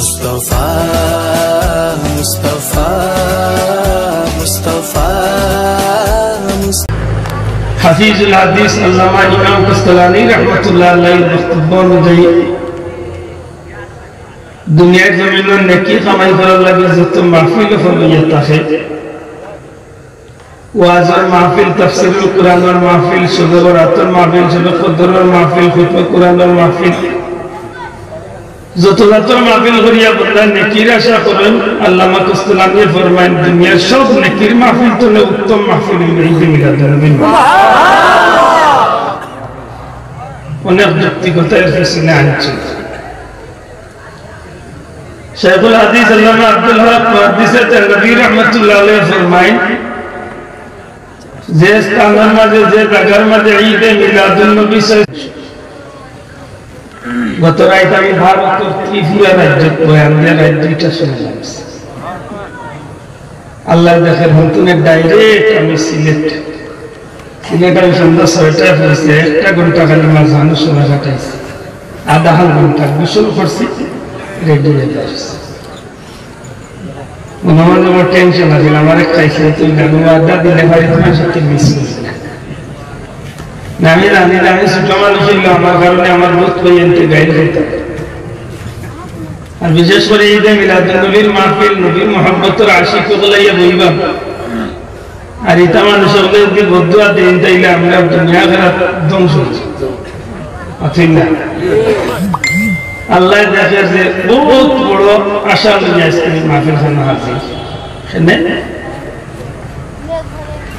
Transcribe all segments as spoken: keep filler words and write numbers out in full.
মুস্তাফা, মুস্তাফা, মুস্তাফা, মুস্তাফা। হাফিজুল হাদিস আল্লামা ইমাম কাস্তালানী রহমতুল্লাহ আলাইহির বক্তব্য অনুযায়ী, দুনিয়ার জমিনো নেকি কামাই করার লাগি যত মাহফিল অইয়া থাকে, ওয়াজর মাহফিল, তাফসিরুল কুরআনর মাহফিল, শবে বরাতর মাহফিল, শবে কদরর মাহফিল, খুতবা কুরআনর মাহফিল, যত জাতর মাহফিল করিয়া বন্দায় নেকির আশা করইন, আল্লামা কাস্তালানীয়ে ফরমাইন, দুনিয়ার সব নেকির মাহফিল তনে উত্তম মাহফিল অইলো ঈদে মিলাদুন্নবীর মাহফিল। অনেক যুক্তিকতা এর পিছনে আনছে। শেখুল হাদিস আল্লামা আব্দুল হক মুহাদ্দিসে থানভী রহমতুল্লাহ আলাইহি ফরমাইন, যে স্থানর মাঝে, যে জাগার মাঝে ঈদে মিলাদুন্নবী শেষ, গত রাইত আমি ভারতর ত্রিপুরা রাজ্যত বয়ান দিয়া রাইত দুইটার সময় নামছি। আল্লাহ দেখের, হন্তুনে direct আমি সিলেট, সিলেট আমি সন্ধ্যা ছয়টায় পৌঁছে, একটা ঘন্টা খালি মাঝখানো সময় কাটাইছি, আধা হান ঘন্টা গোসল করছি, ready অইয়া আসছি। মনে মনে বড় tension আছিল, আমার এক খাইছে তুই জানো, আড্ডা দিলে পারি তোমার সাথে miss করি না। না, আমি জানি না, আমি ছোট মানুষ অইলে আমার কারণে আমার বহুত ভাই এনতে গাইল হইতাম। আর বিশেষ করে ঈদে মিলাদুন্নবীর মাহফিল, নবীর মহব্বতর আশিক অকল আইয়া বইবা। আর ইতা মানুষ অকলে যদি বদদোয়া দেইন, তাইলে আমরা দুনিয়া আখেরাত ধ্বংস অইছি। আছেন না? আল্লাহ দেখের যে বহুত বড় আশা লইয়া আজকে এই মাহফিল খানো হাজির। এনে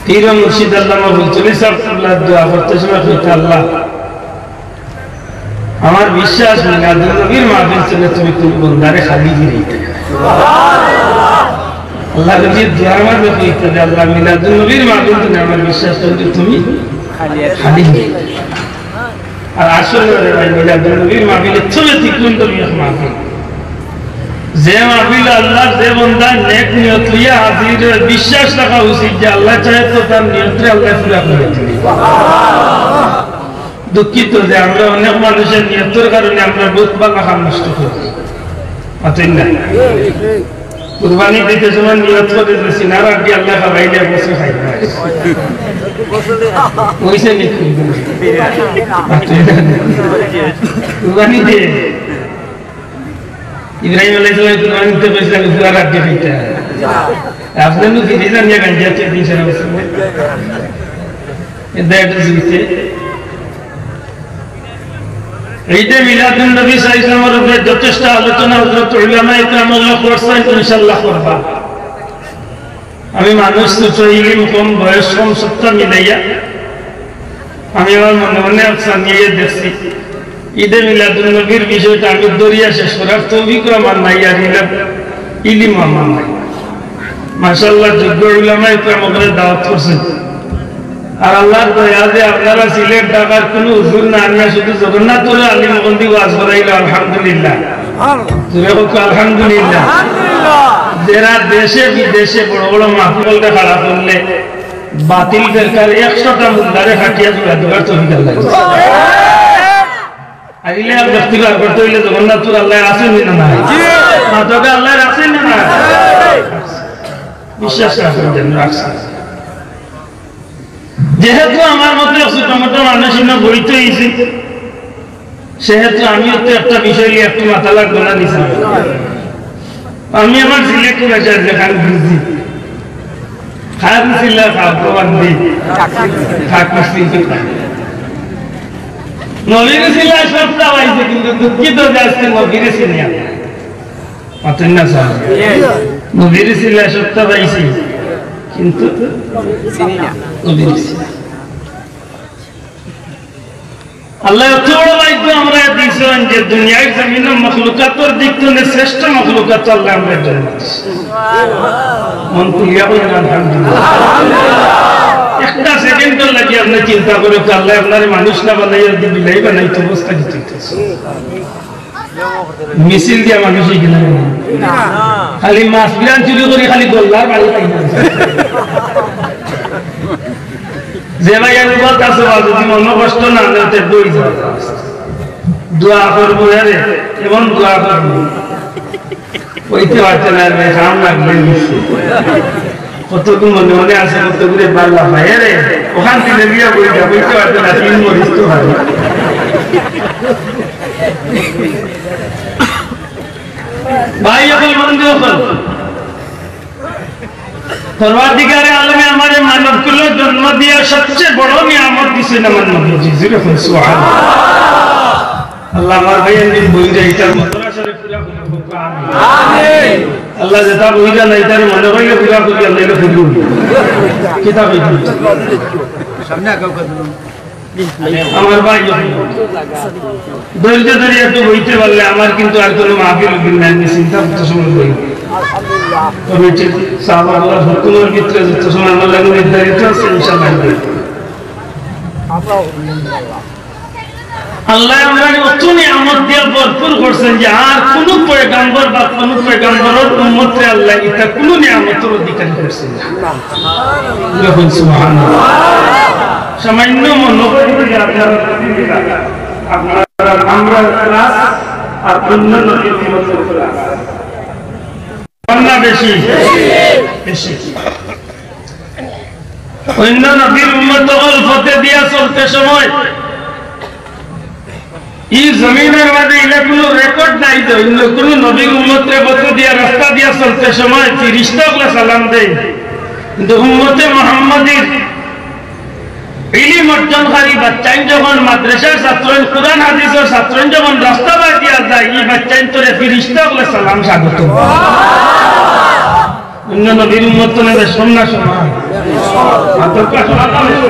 পীর ও মুর্শিদ আল্লামা ফুলতলী সাহেব কিবলার দোয়া করতে সময় কইতা, "আল্লাহ, আমার বিশ্বাস মিলাদুন্নবীর মাহফিল তনে তুমি কুনু বন্দারে খালি ফিরাইতা না।" আল্লাহ নবীর দোয়ার মাঝে কইতা যে, "আল্লাহ, মিলাদুন্নবীর মাহফিল তনে আমার বিশ্বাস তনে তুমি খালি ফিরাইতা না।" আর আসলে রে ভাই, মিলাদুন্নবীর মাহফিল এর চেয়ে ব্যতিক্রম ধর্মী এক মাহফিল। যে মাহফিল আল্লাহর যে বন্দা নেক নিয়ত লইয়া হাজির অয়, বিশ্বাস রাখা উচিত যে আল্লাহ চায় তো তার নিয়তরে আল্লাহ পুরা করিয়া দিবে। দুঃখিত যে আমরা অনেক মানুষের নিয়তর কারণে আমরা বহুত ভালা কাম নষ্ট করি। মাতইন না। কুরবানি দিতে সময় নিয়ত করে যে সিনার আড্ডি আল্লাহ খাবাইলে বসে খাইবা। অইছে নি? কুরবানি দে। ইব্রাহিম আলাইহিস সালাম কুরবানি দিতে কইছিলা, সিনার আড্ডি খাইতা। আপনে নু ফিরে যান, ইয়া গাঞ্জা তো দিন সারা বছর। এটা একটা জিনিস। ঈদে মিলাদুন নবী সাল্লাল্লাহু আলাইহি ওয়াসাল্লামের উপরে যথেষ্ট আলোচনা হযরত উলামায়ে কেরাম অকলে করছইন, ইনশাআল্লাহ করবা। আমি মানুষ ছোট, ইলিম কম, বয়স কম, সবটা মিলাইয়া আমি আমার মনে মনে আফসানিয়ে দেখছি। ঈদে মিলাদুন নবীর বিষয়টা আমি ধরিয়া শেষ করার তৌফিক আমার নাই, আর ইলা-, ইলিম আমার নাই। মাশাআল্লাহ, যোগ্য উলামায়ে কেরাম অকলে দাওয়াত করছইন। আর আল্লাহর দয়া যে আপনারা সিলেট ঢাকার কুনু হুজুর না আনিয়া শুধু জগন্নাথপুরর আলিম অকলদি ওয়াজ করাইলা, আলহামদুলিল্লাহ। জোরে কউক্কা আলহামদুলিল্লাহ। যেরা দেশে বিদেশে বড় বড় মাহফিল খাড়া করলে বাতিল ফেরকার একশোটা মুদ্দারে কাটিয়া জোড়া দেওয়ার তৌফিক আল্লাহ দিছে। আইলে আর ব্যক্তি বার করতে অইলে জগন্নাথপুর আল্লাহ আছইন না নাই? মাতউক্কা আল্লাহ আছইন না নাই? বিশ্বাস রাখেন যেন রাখছেন। যেহেতু আমার মতো ছোট মোটো মানুষ ইনো বইতে অইছে, সেহেতু আমিও তো একটা বিষয় নিয়ে একটু মাথা লাগবো না নিছি। আমি আমার সিলেটি ভাষায় যেখান বুঝি, খান সিলা খাওয়া বাদ দি, থাক বুঝি। নবীর সিলা সবটা পাইছে, কিন্তু দুঃখিত যে আজকে নবীর সিলা। মাতইন না স্যার। নবীর সিলা সবটা পাইছি, কিন্তু চিনি না। নবীর সিলা। আল্লাহ এত বড় ভাগ্য আমরা দিছেন যে দুনিয়ার জমিনে মখলুকাতর দিক থেকে শ্রেষ্ঠ মখলুকাত আল্লাহ আমরা জন্ম দিছে। মন খুলিয়া বলেন আলহামদুলিল্লাহ। একটা সেকেন্ডর লাগি আপনি চিন্তা করে, আল্লাহ আপনারে মানুষ না বানাইয়া যদি বিলাই বানাইতো, অবস্থা কি হইতো? মিছিল দিয়া মানুষ এখানে খালি মাছ বিরান চুরি করি খালি গোল্লার বাড়ি খাই। যে ভাই আমি বলতাছে, যদি মন কষ্ট না হয়, তে বই যাও। দোয়া করবো, আরে, এমন দোয়া করবো। কইতে পারছে না রে, কাম লাগবে নিশ্চয়। কতগুলো মনে মনে আছে, কতগুলো পাল্লা পায় রে, ওখান থেকে দিয়া বই যা, কইতে পারছে না, তিন মরিচ তো ভাই। ভাই, এখন বন্ধু, এখন পরওয়ারদিগারে আলমে আমারে মানব কুলো জন্ম দিয়া সবচেয়ে বড় নিয়ামত দিছেন আমার নবীজি। জোরে বলুন সুবহানাল্লাহ। আল্লাহ আমার ভাই একদিন বই যায়, তার মাদ্রাসারে পুরা করে হোক, আমিন। আল্লাহ যেটা বই যায় না, এটারে মনে হইলে পুরা করি, আল্লাহ এটা ফুটবল। কিতাব হইতে সামনে আগাও কথা। আমার ভাই, ধৈর্য ধরে একটু বইতে পারলে আমার কিন্তু আর কোনো মাহফিল উঠবে না, আমি চিন্তা করতে সময় বই। কমিটির সাহাবাগুলোর হুকুমের ভিতরে যত সময় আমার লাগে নির্ধারিত আছে, ইনশাআল্লাহ আমি বই। আল্লাহ আমরা অত নিয়ামত দিয়ে ভরপুর করছেন যে আর কোনো পয়গাম্বর বা কোনো পয়গাম্বরের উম্মতরে আল্লাহ এটা কোনো নিয়ামতের অধিকারী করছেন না। যখন সুবহানাল্লাহ। সামান্য মনোবল যদি আপনারা, আপনারা, আমরা ক্লাস আর অন্য নবীর উম্মতের ক্লাস। কম না বেশি? বেশি। অন্য নবীর উম্মত অকল পথে দিয়া চলতে সময় এই জমিনের মাঝে ইলা কোনো রেকর্ড নাই যে অন্য কোনো নবীর উম্মতরে পথে দিয়া রাস্তা দিয়া চলতে সময় ফিরিস্তা অকলে সালাম দেয়, কিন্তু উম্মতে মুহাম্মাদির ইলিম অর্জনকারী বাচ্চাইন যখন মাদ্রাসার ছাত্রইন, কোরআন হাদিসের ছাত্রইন যখন রাস্তা বায় দিয়া যায়, এই বাচ্চাইন তোরে ফিরিস্তা অকলে সালাম স্বাগত। অন্য নবীর উম্মত তো না বেশি না সমান? মাত্র পাঁচ সমান না বেশি?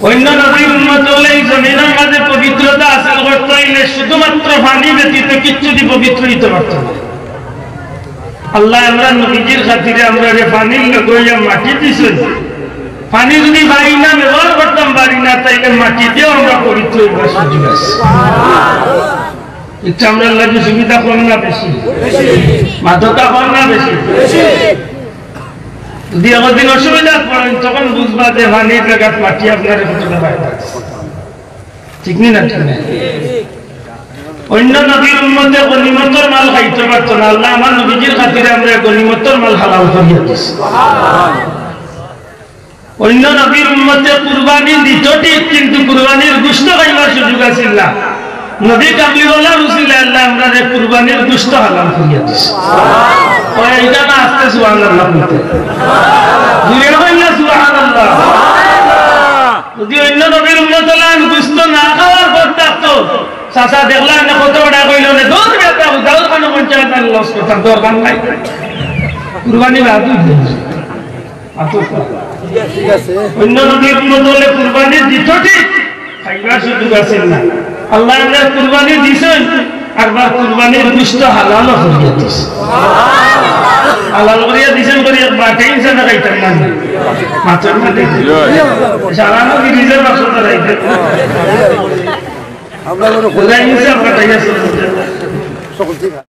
অন্য নবীর উম্মত অকলে এই জমিনের মাঝে পবিত্রতা হাসিল করতে হইলে শুধুমাত্র পানি ব্যতীত কিচ্ছু দিয়ে পবিত্র হইতে পারত না। আল্লাহ আমরা নবীজির খাতিরে আমরারে পানির লগে অইয়া মাটি দিছইন। পানি যদি পারি না, ব্যবহার করতাম পারি না, তাইলে মাটি দিয়াও আমরা পবিত্র অইবার সুযোগ আছে। ইচ্ছা আমরার লাগি সুবিধা কম না বেশি? মাদকা কম না বেশি? যদি একদিন অসুবিধা পড়েন, তখন বুঝবা যে পানির জাগাত মাটি আপনারে কতটা বাইরে আছে। ঠিক নি না? ঠিক না? অন্য নবীর উম্মতে গনিমতর মাল খাইতে পারতো না। আল্লাহ আমার নবীজির খাতিরে আমরা গনিমতর মাল হালাল করিয়া দিছি। অন্য নবীর উম্মতে কুরবানি দিত ঠিক, কিন্তু কুরবানির গোশত খাইবার সুযোগ আছিল না। নবী কামলিওয়ালার উসিলায় আল্লাহ আমরারে কুরবানির গোশত হালাল করিয়া দিছে। ওই এইটা না আসতে সুবহানাল্লাহ কইতে। জুরে কইলা সুবহানাল্লাহ। যদি অন্য নবীর উম্মত অকল গোশত না খাওয়ার পথ থাকতো, চাচা দেখলা না কত বড় কইল না, দূর বেটা, উদাউল খানো পঞ্চায়েত আর লস করতাম, দরকার নাই। কুরবানি বাদ দিন। অন্য নবীর উম্মত অকলে কুরবানি দিত ঠিক, খাইবার সুযোগ আছিল না। আল্লাহ আমরা কুরবানি দিছইন, আরবার কুরবানির গোশত হালাল করিয়া দিছে। হালাল করিয়া দিছইন করি এক বাটে ইনসানে খাইতাম না। মাথার মধ্যে সারা নদী নিজের বাক্স ধরাইতে। আমরা কোনো বুঝাই নিছে আপনার তাই আছে। সকল ঠিক আছে।